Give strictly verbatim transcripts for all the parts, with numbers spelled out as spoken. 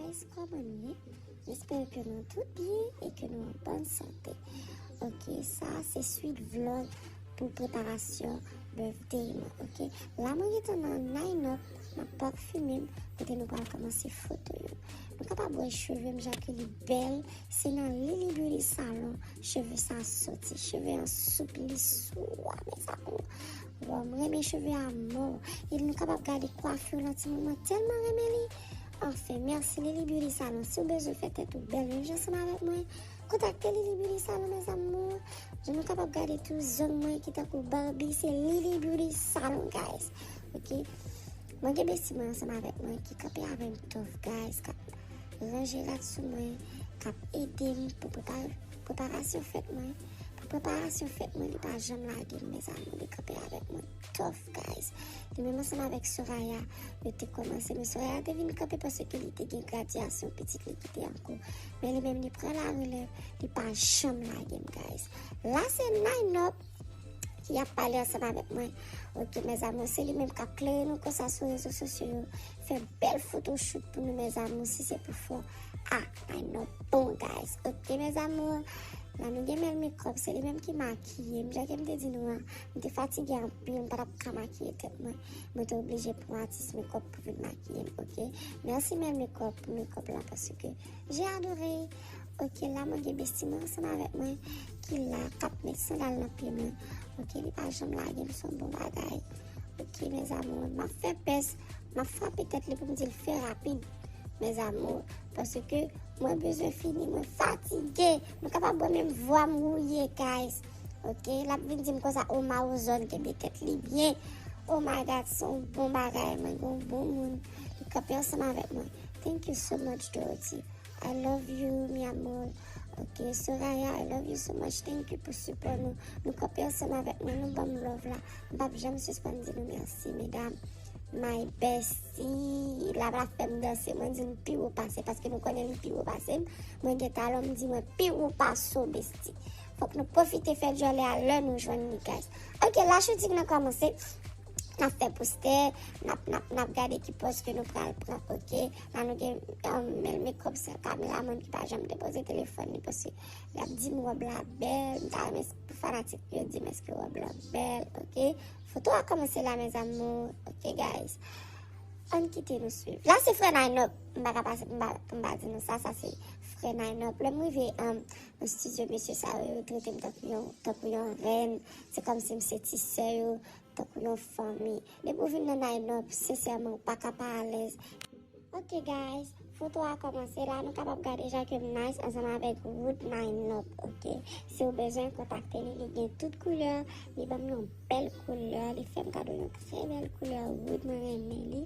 Kòman nou ye? M espere ke nou tout byen e ke nou an bòn sante. Ok, sa se swit vlog pou preparasyon birthday mwen, ok? La mwen gentan nan Nine Up, m ap pafime m, kote nou pral kòmanse foto yo. Nou kapab wè cheve m jan ke li bèl, se nan Lily Beauty Salon cheve sa soti. Cheve an soup, li swa, mes amours. Waw, m renmen cheve a mò. E nou kapab gade kwafi lan timoun mwen tèlman renmen li. Anfen, mèsi Lily Beauty Salon. Si w bezwen fè tèt ou bèl menm jan ansanm avèk mwen, kontakte Lily Beauty Salon, mes amours. Jan nou kapab gade tou zong mwen ki tankou Barbie, se Lily Beauty Salon, guys. Ok? Mwen gen besti mwen ansanm avèk mwen ki kanpe avè m tough, guys, k ap ranje rad sou mwen, k ap ede m pou prepare preparasyon fèt mwen. Pou preparasyon fèt mwen, li pa janm lage m, mes amours, li kanpe avèk mwen tough, guys. Li menm ansanm avèk Soraya, yo te kòmanse, men Soraya te vin kanpe paske li te gen gradyasyon pitit li ki te an kou. Men li menm, li pran larelèv, li pa janm lage m, guys. La se Nine Up ki ap pale ansanm avèk mwen. Ok, mes amours, se li menm k ap klere nou konsa sou rezo sosyo yo. Fè bèl photoshoot pou nou, mes amours, si se pou fò. Ah, Nine Up bon, guys. Ok, mes amours. La nou gen Mel Makeup, se li menm ki makiye m. Jan ke m te di nou an, m te fatige anpil, m pa t ap ka makiye tèt mwen. Mwen te oblije pran atis makeup pou vin makiye m, ok? Mèsi Mel Makeup pou makeup lan paske j'ai adoré. Ok, la mwen gen besti mwen ansanm avèk mwen ki la, k ap met sandal nan pye mwen. Ok, li pa janm lage m, se yon bon bagay. Ok, mes amours, m ap fè pès, m ap frape tèt li pou m di l fè rapid, mes amours, paske mwen bezwen fini, mwen fatige. Nou kapab wè menm vwa m wouye, guys. Ok, l ap vin di m konsa, o, Mawozo kenbe tèt li byen. Oh my God, se yon bon bagay, mwen gen yon bon moun ki kanpe ansanm avèk mwen. Thank you so much, Dorothy. I love you, mi amor. Ok, Soraya, I love you so much. Thank you pou sipò nou. Nou kanpe ansanm avèk mwen, nou ban m love la. M p ap janm sispann di nou mèsi, medam. My bestie, la, la fè m danse, mwen di l pi wo pase, paske nou konnen li pi wo pase m. Mwen gen talon, m di mwen pi wo pase w, bestie. Fòk nou pwofite fè djòlè a lè nou jwenn li, guys. Ok, la shooting nan kòmanse. N ap fè postè, n ap, n ap, n ap gade ki pòz ke nou pral pran, ok? La nou gen, um, Mel Makeup, se yon kameramann ki pa janm depoze telefòn li, paske l ap di m wòb la bèl, m ta renmen pou fanatik yo di m èske wòb la bèl, ok? Foto a kòmanse la, mes amours, ok, guys? Ann kite nou swiv. La se frè Nine Up, m pa ka pase pou m pa, pou m pa di nou sa, sa se frè Nine Up. Lè m rive, um, nan estidyo, mesye sa yo, yo trete m tankou yon, tankou yon rèn, se kòmsi m se ti sè yo, tankou yon fanmi. Depi w vin nan Nine Up, sensèman, ou pa ka pa alèz. Ok, guys, foto a kòmanse la. Nou kapab gade jan ke m nice ansanm avèk Wood Nine Up, ok? Si w bezwen, kontakte li, li gen tout koulè. Li ban m yon bèl koulè. Li fè m kado yon trè bèl koulè Wood. Mwen renmen li.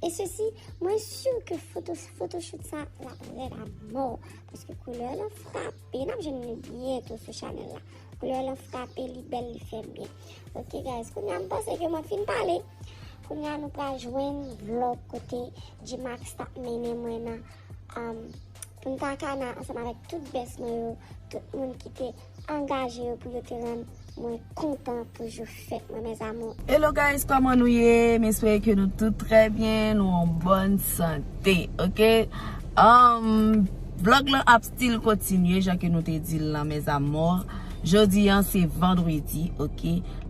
E sesi, mwen si ke foto, photoshoot sa, l ap rèd a mò. Paske koulè lan frape. N ap jwenn li byento sou chanèl la. Koulè lan frape, li bèl, li fè m byen. Ok, guys, kounye a m panse ke mwen fin pale. Kounye a nou pral jwenn vlog kote G-Max t ap mennen mwen nan, um, Punta Cana ansanm avèk tout bès mwen yo, tout moun ki te angaje yo pou yo te rann mwen kontan pou jou fèt mwen, mes amours. Hello guys, kòman nou ye? M espere ke nou tout trè byen, nou an bòn sante, ok? Um, vlog lan ap still kontinye, jan ke nou te di l lan, mes amours. Jodi an se vandredi, ok?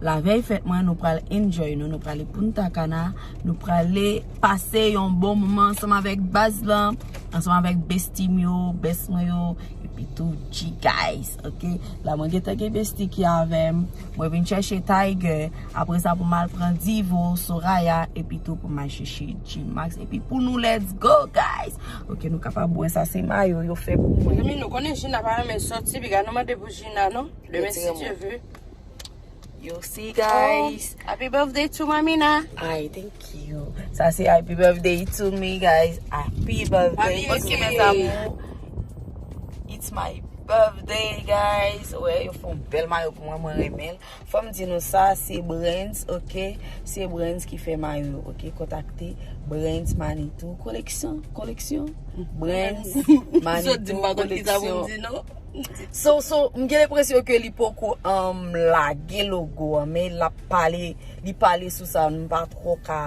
Lavèy fèt mwen, nou pral enjoy nou, nou prale Punta Cana, nou prale pase yon bon moman ansanm avèk baz lan, ansanm avèk besti m yo, bès mwen yo, epi tou G guys, ok? La mwen gentan gen besti ki avè m, mwen vin chèche Tiger, apre sa pou m al pran Divo, Soraya, epi tou pou m al chèche G-Max, epi pou nou let's go guys! Ok, nou kapab wè sa se mayo yo fè pou mwen. Mezanmi, nou konnen Gina pa renmen sòti, piga nou mande pou Gina non. Demen si Dye vle. You see, guys. Oh, happy birthday to Mamina. Ay, thank you. Sa se happy birthday to me, guys. Happy birthday to you. Happy birthday, mes amours. It's my birthday, guys. Wè, yo fè yon bèl mayo pou mwen, mwen renmen l. Fò m di nou sa, se Brands, ok? Se Brands ki fè mayo, ok? Kontakte Brands Manitou Collection, Collection. Brands Manitou Collection. So, so, m gen lenpresyon ke li poko, um, lage logo an, men l ap pale, li pale sou sa, m pa twò ka,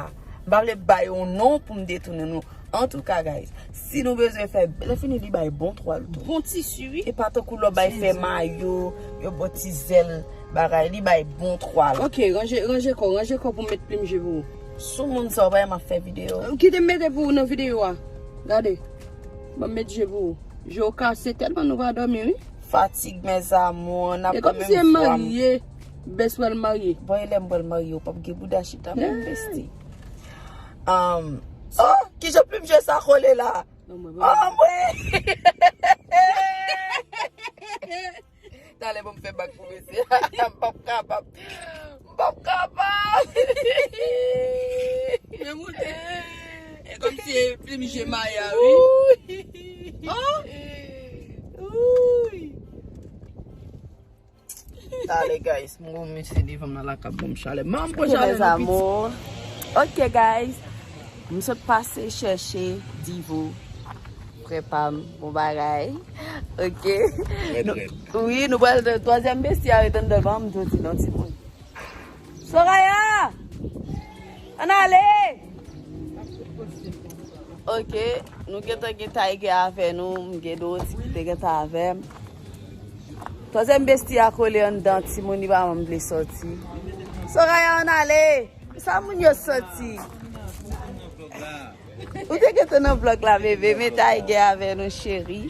m pa vle bay yon non pou m detounen nou. Antouka, guys, si nou bezwen fè, lè fini li bay bon twal tou. Bon tisi, wi. E pa tankou lò bay fè mayo, yo bò ti zèl bagay, li bay bon twal. Ok, ranje, ranje kò, ranje kò pou m met plim je pou ou. Sou moun sa w pa m ap fè videyo. Kite m mete pou ou nan videyo a. Gade. Ban m met je pou ou. Je w kase tèlman nou pa dòmi, wi. Fatig, mes amours, n ap... E kòm si e marye, bès pral marye. Bon, e lè m pral marye, ou p ap gen bouda chita menm, besti. Um, oh, kijan plim je sa kole la? Non, mwen, oh, mwen. Talè, bon, m fè bak pou mesye. M p ap kapab. M p ap kapab. Men moute. E kòm si e plim je Maya, wi. Ouy. Oh. Ouy. Talè, guys, m gon mesye devan m nan la k ap ban m chalè. Manman m pran chalè nan piti. Ok, guys. M sot pase chèche Divo. Frè pa m, bon bagay. Ok. Wi, nou pral, twazyèm besti a ret anndan, ban m di w ti non, timoun. Soraya! Ann ale! Ok, nou gentan gen Tiger avè nou, m gen Dorothy ki te gentan avè m. Twazyèm besti a kole anndan, timoun, li pa janm vle sòti. Soraya, ann ale! Sa moun yo sòti? Ou te gentan nan vlòg la, bebe, men Tiger avè nou, cheri.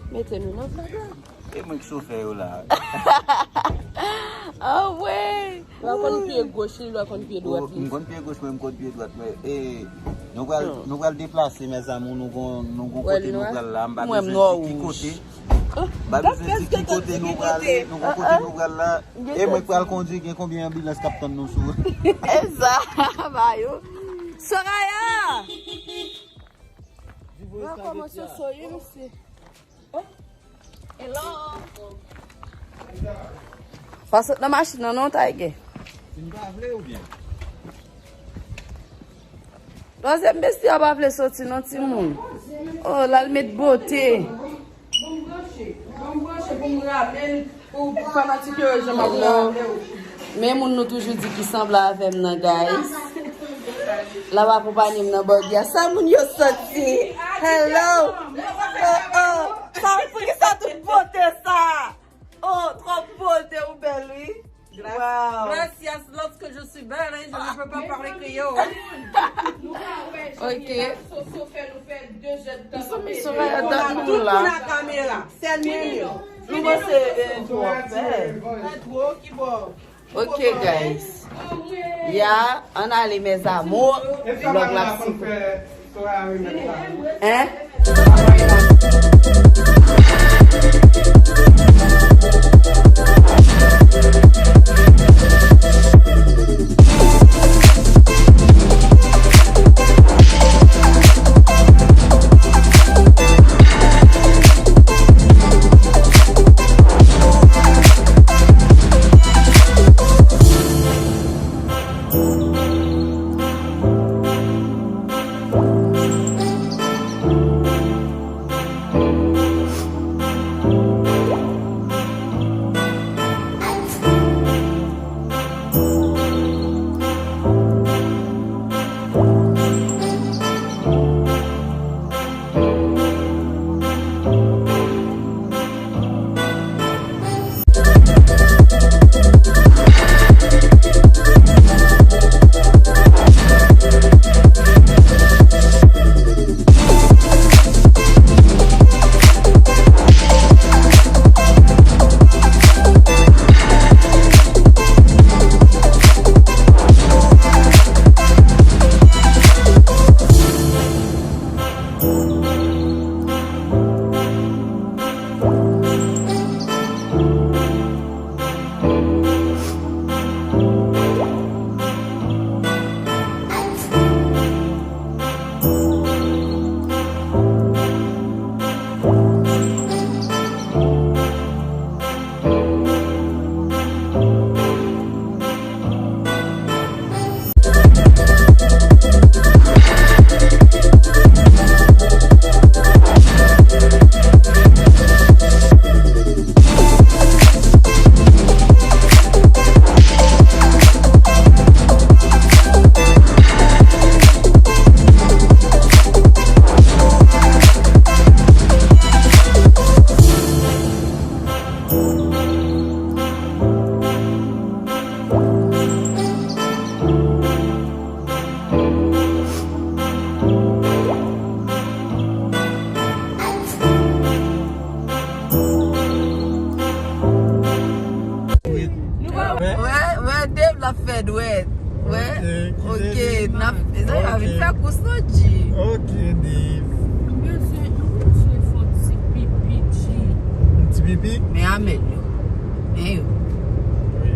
Mete nou nan vlòg la. E mwen ki chofè yo la. Anmwey! Lwa konn pye goch li, lwa konn pye dwat li. M konn pye goch mwen, m konn pye dwat mwen. E, nou pral, nou pral deplase, mes amours, nou gon, nou gon kote nou pral la, m pa bezwen di ki kote. M pa bezwen di ki kote nou prale, nou gon kote nou pral la. E mwen k pral kondui, gen konbyen anbilans k ap tann nou sou wout? E sa, ba yo. Soraya! Mwen kòmanse soye, mesye. Hello. Pa sot nan machin nan non, Tiger. Si m pa vle oubyen? Twazyèm besti a pa vle soti non, timoun. Oh, l al met bote. Bon, m branche. Bon, m branche pou m rale l pou fanatik yo wè jan m ap rale w. Men moun nou toujou di ki sanble avè m nan, guys. L ap akonpanye m nan bògya. Sa moun yo sòti? Hello. Oh, oh. Sa, poukisa tout bote sa? Oh, twòp bote, ou bèl, wi. Wow. Gracias, lorsque je suis belle, hein, je ne peux pas parler créole. Ok. Tout pou la kamera. Sèl mwen menm. Nou panse, eh, twò bèl. Ok, guys. Ya, ann ale, mes amours. Vlog la fini. Hein? Ok, n ap, mezanmi, a vin fè kous non, G. Ok, Dave. M bezwen, m bezwen fè yon ti pipi, G. Yon ti pipi? Men amèn yo. Men yo. Wi.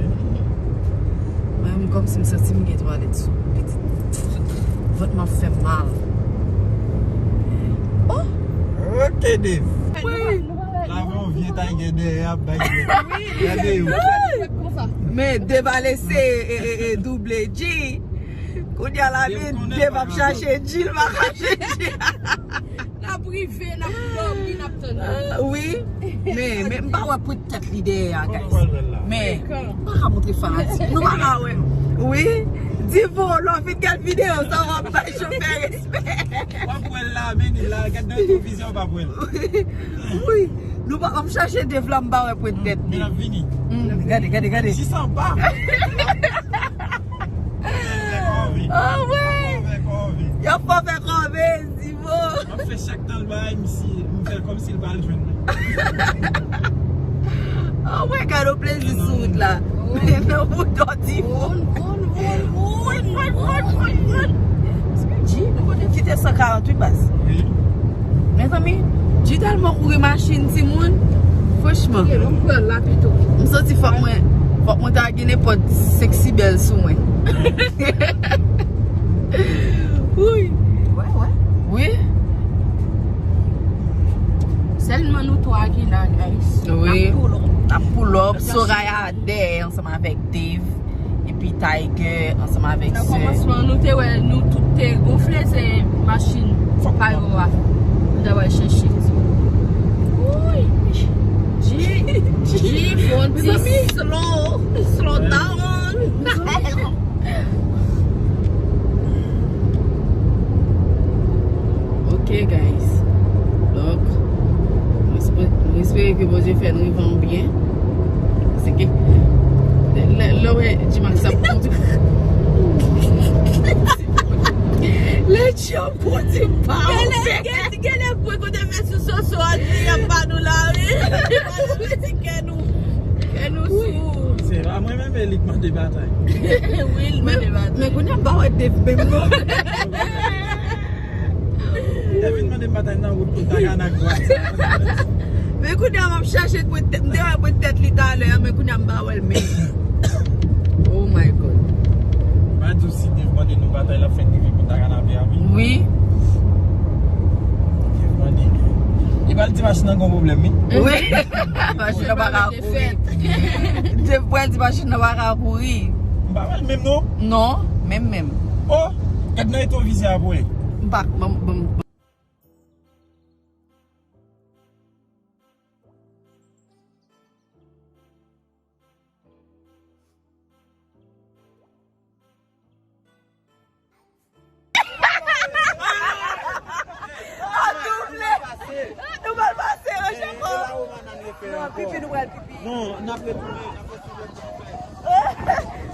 Mwen menm kòmsi m santi m gen twalèt sou pitit. Vant mwen ap fè m mal. Oh! Ok, Dave. Wi. Lave yon vye Tiger dèyè ap bay dèyè. Gade yo. Men Dave al eseye e, e, e, double G. Kounye a la, men Dave ap chache G, l pa chache G. N ap rive, n ap dòmi, n ap tann li. Ah, wi. Men, men m pa wè pwent tèt li dèyè a, guys. Men, m pa ka montre fanatik. Nou pa ka wè. Wi. Divo, lè w fin gad videyo sa, w ap bay chofè respè. W ap wè l la, men li la, gad nan retwovizè, w p ap wè l. Wi. Nou pa, m chache Dave la, m pa wè pwent tèt li. Men l ap vini. Hmm, gade, gade, gade. Ti sanba. Ah, wi. Y ap fè fè kòve, Divo. M ap fè chak tan l bay, m si, m fè l kòmsi l pa al jwenn mwen. Oh my God, yon plezi sou wout la. Men nan wout dò Divo. Run, run, run, run, run, run, run. G, nou kote kite san karant wi, baz. Wi. Mezanmi, G tèlman kouri machin, timoun. Franchman. Ok, ban m pran la pito. M santi fòk mwen, fòk mwen ta gen nenpòt seksi bèl sou mwen. Wi. Wè, wè. Wi. Sèlman nou twa ki la, guys. Wi. N ap pull up. N ap pull up. Soraya dèyè ansanm avèk Dave. Epi Tiger ansanm avèk sè. Nan kòmansman, nou te wè, nou tout te gonfle, se machin pa yo a. Nou ta pral chèche. Wi. G, G, fon ti slow, slow down. Ok, guys. Donk, mwen espe-, mwen espere ke Bondye fè n rive an byen. Paske lè, lè w wè G-Max ap kondi. Lè G ap kondi pa. Genlè, gen, genlè pwen kote fè sou soso a, G ap ba nou la, wi. Li pa nou mete kè nou. Kè nou sou. Se pa mwen menm, e li k mande batay. Wi, li mande batay. Men kounye a m pa wè Dave menm non. Li te vin mande m batay nan wout Punta Cana ak bwat sa. Men kounye a m ap chache pwent tèt, m te wè pwent tèt li talè a, men kounye a m pa wè l menm. Oh my God. M a di w si Dave mande nou batay, l ap fè n rive Punta Cana pi rapid. Wi. Dave mande. Li pral di machin nan gen yon pwoblèm, wi. Wi. Machin nan pa ka kouri. Dave pral di machin nan pa ka kouri. M pa wè l menm non. Non, menm menm. Oh, gad nan retwovizè a pou wè. M pa, bon, bon. Double! Nou pral pase, Rochefort. Non, pipi, nou pral pipi. Non, n ap retounen, n ap retounen.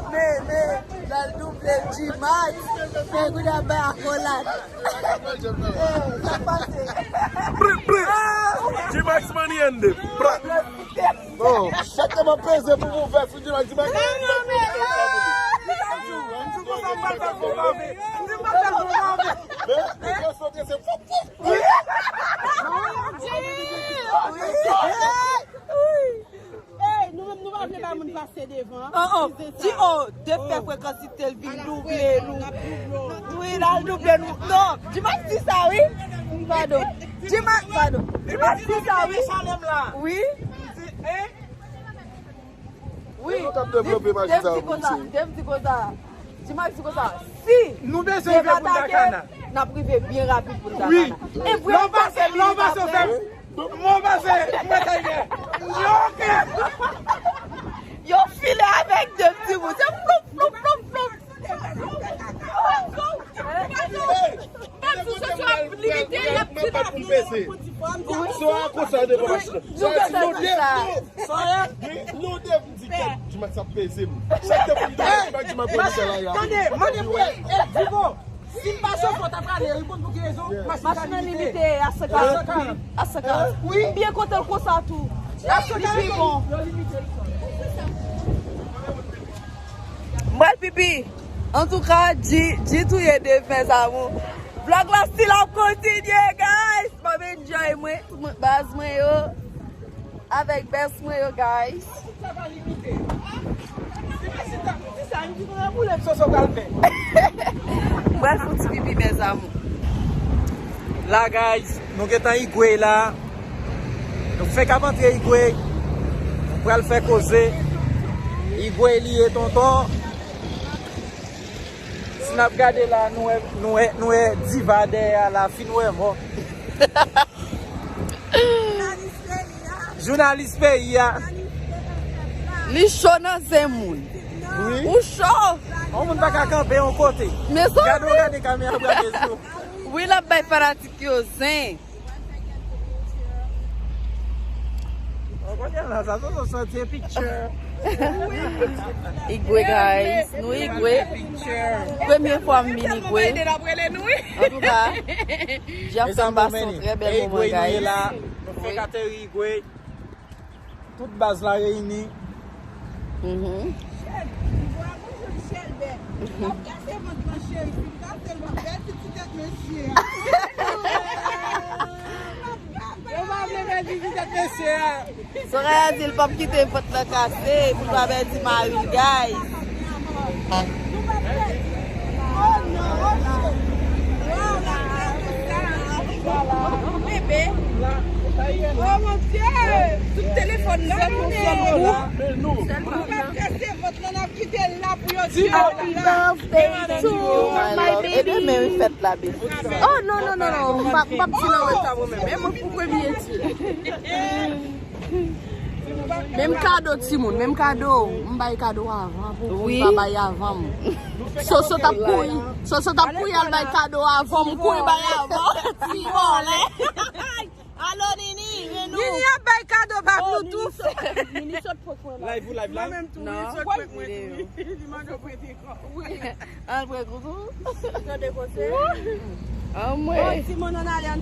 Men, men, l al double G-Max. Men, kounye a bay akolad. Eh, sa pase. Pri, pri. G-Max Money Ende. Pra. Non, chak te m ap peze pou m ouvè sou G-Max, G-Max. Men, li konsantre se fòk. Ey, nou menm nou pa vle ba moun pase devan. Oh, oh. Di, oh, Dave fè frekans li te vin double nou. Wi, l al double nou. Non, G-Max di sa, wi. Padon. G-Max, padon. G-Max di sa, wi. Wi. Wi. Dave di konsa, Dave di konsa. G-Max di konsa, si nou bezwen rive Punta Cana, n ap rive byen rapid Punta Cana. Wi. E vre, lè w pase, lè w pase, w fè m, mwen pase, mwen Tiger. Yo, ok. Yo file avèk de ti bout. Se floup, floup, floup, floup. Menm si se ap limite, y ap ti la. So a konsa devan machin nan. Sa di non, Dave, non. Non, Dave, m di kèt, G-Max ap peze m. Chak te pou m di G-Max, G-Max pou m di la. Tande, mande pou e Divo. Si m pa chofè, w ta prale, ou konn pou ki rezon? Machin nan limite a san karant. A san karant. Wi. M byen kontan l konsa tou. Li pi bon. M pral pipi. Antouka, G, G touye Dave, mes amours. Vlog la still ap kontinye, guys. M ap enjoy mwen, tout mwen, baz mwen yo, avèk best mwen yo, guys. Mwen fout pipi, mes amours. La, guys, nou gentan Igwe la. Nou fenk ap antre Igwe. Nou pral fè koze. Igwe li ye, tonton. Si n ap gade la, nou wè, nou wè, nou wè diva dèyè a la, fin wè mò. Jounalis peyi a. Li cho nan zen moun. Wi. Ou cho. Yon moun pa ka kanpe yon kote. Mezanmi. Gade, w gade kamera braze sou. Wi, l ap bay fanatik yo zen. Igwe, guys. Nou Igwe. Premye fwa m vin Igwe. Antouka, Jeff fè m pase yon trè bèl moman, guys. Nou fenk ateri Igwe. Tout baz la reyini. Mhm. Chèlbè, bonjou Chèlbè. L ap kase vant lan, cheri. Fin kase l, l ap bèl ti tèt mesye a. Yo pa vle pèdi ti tèt mesye a. Soraya di l p ap kite vant lan kase pou l pa pèdi mari l, guys. Bebe. Oh mon Dieu! Tout telefòn nan tounen. Nou pa kase vant lan, n ap kite l la pou yo di. Happy birthday to my baby. E demen wi fèt la, baby. Oh, non, non, non, non. M pa, m p ap di nan wè sa mwen menm. E mwen pou premye di. Menm kado, timoun, menm kado. M bay kado avan pou, pou li pa bay avan m. Soso t ap kouri. Soso t ap kouri al bay kado avan m, kouri bay avan. Ti vòlè. Alo, Nini, vin nou. Nini ap bay kado pa Bluetooth. Nini sot prank mwen la. Live ou live la? Mwen menm tou, Nini sot prank mwen tou. Li mande prete kò. Wi. An prank ou tou? Tande konse. Anmwe. Bon, timoun, ann ale, ann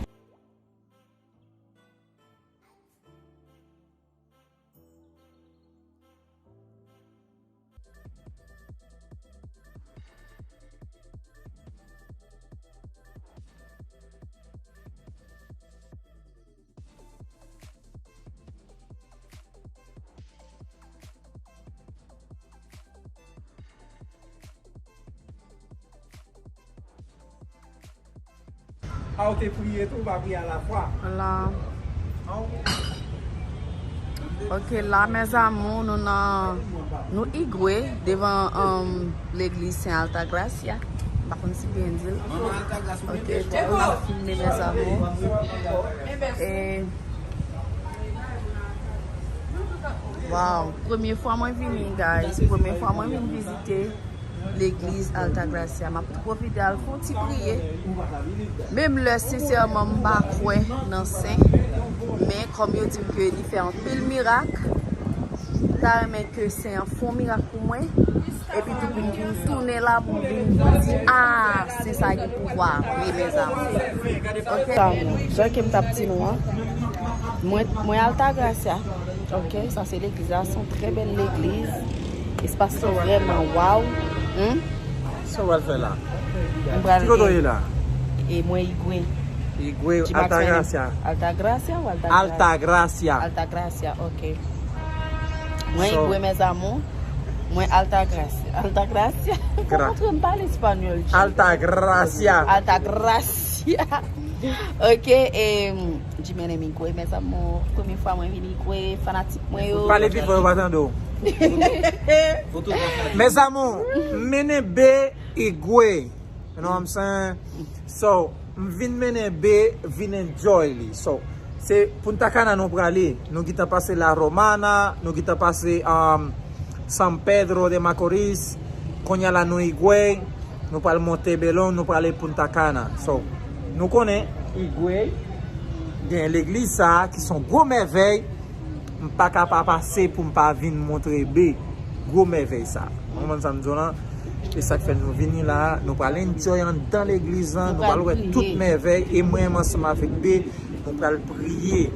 A, ou te priye tou, ou pa priye alafwa. La. Ok, la, mes amours, nou nan, nou Igwe, devan, um, legliz Sen Altagracia. M pa konn si byen di l. Ok, nou ap filme, mes amours. E, wow, premye fwa mwen vini, guys. Premye fwa mwen vin vizite legliz Altagracia. M ap tou pwofite al fè yon ti priye. Menm lè, sensèman, m pa kwè nan sen, men kòm yo di m ke li fè anpil mirak, m ta renmen ke sen an fè yon mirak pou mwen, epi tou pou m vin tounen la, pou m vin di, a, sen sa gen pouvwa vre, mes amours. Ok? Jan ke m t ap di nou an, mwen, mwen Altagracia. Ok, sa se legliz la, se yon trè bèl legliz. Espas lan vrèman waw. Hmm? Sa w pral fè la? M pral... Ki kote w ye la? E mwen Igwe. Igwe, Altagracia. Altagracia ou Altagracia? Altagracia. Altagracia, ok. Mwen Igwe, mes amours. Mwen Altagracia. Altagracia. Fò montre m pale espanyòl, G. Altagracia. Altagracia. Ok, e, G mennen m Igwe, mes amours. Premye fwa mwen vin Igwe, fanatik mwen yo. Pale pi fò, yo pa tande w. Mes amours, m mennen B Igwe. You know what I'm saying? So, m vin mennen B, vin enjoy li. So, se Punta Cana nou prale. Nou gentan pase La Romana, nou gentan pase, um, San Pedro de Macorís. Kounye a la nou Igwe, nou pral monte Belon, nou prale Punta Cana. So, nou konnen Igwe gen legliz sa a ki se yon gwo mèvèy. M pa ka pa pase pou m pa vin montre B gwo mèvèy sa. Ou konprann sa m di w lan? E sa k fè nou vini la, nou pral enjoy anndan legliz lan, nou pral wè tout mèvèy, e mwen menm ansanm avèk B, nou pral priye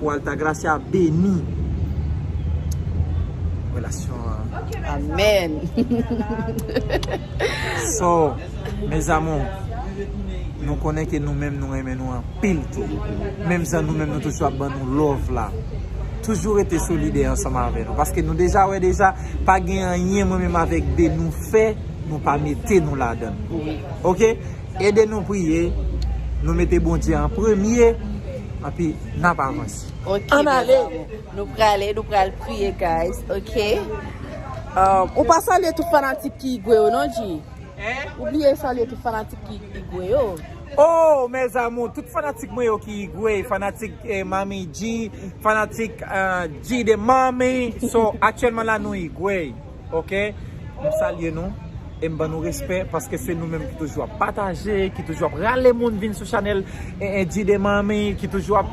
pou Altagracia beni. Relasyon an. Amen. So, mes amours, nou konnen ke nou menm nou renmen nou anpil tou. Menm jan nou menm nou toujou ap ban nou love la. Toujou rete solidè ansanm avè nou. Paske nou deja wè deja, pa gen anyen mwen menm avèk de nou fè, nou pa mete nou ladan. Ok? Ede nou priye, nou mete Bondye an premye, epi n ap avanse. Ok, mes amours. Nou prale, nou pral priye, guys. Ok? Um, ou pa salye tout fanatik ki Igwe yo, non, G? Ou bliye salye tout fanatik ki Igwe yo. Oh, mes amours, tout fanatik mwen yo ki Igwe, fanatik eh, Mami G, fanatik eh, G de Mami. So, aktyèlman la nou Igwe, ok? M salye nou e m ban nou respè paske se nou menm ki toujou ap pataje, ki toujou ap rale moun vin sou chanèl eh, eh, G de Mami, ki toujou ap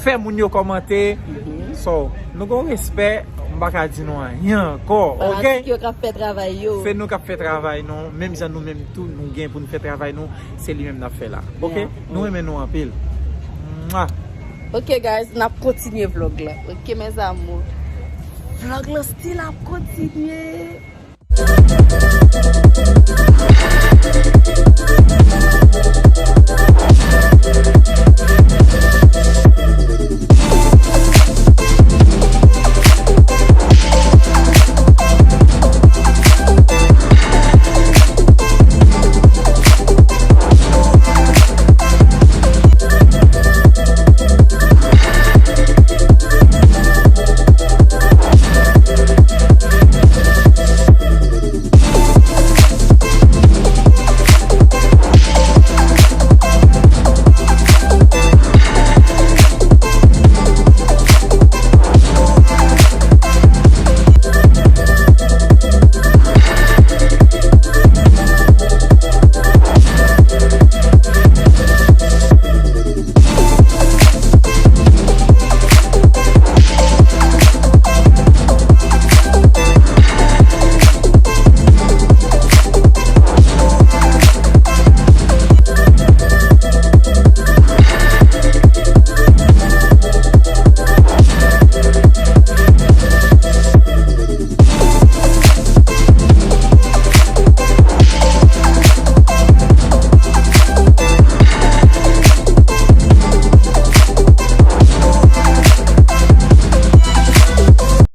fè moun yo kòmante. So, nou gon respè, m pa ka di nou anyen ankò, ok? Fanatik yo k ap fè travay yo. Se nou k ap fè travay nou, menm jan nou menm tou, nou gen pou nou fè travay nou, se li menm n ap fè la. Ok? Nou renmen nou anpil. Mwa. Ok, guys, n ap kontinye vlog la. Ok, mes amours. Vlog la still ap kontinye.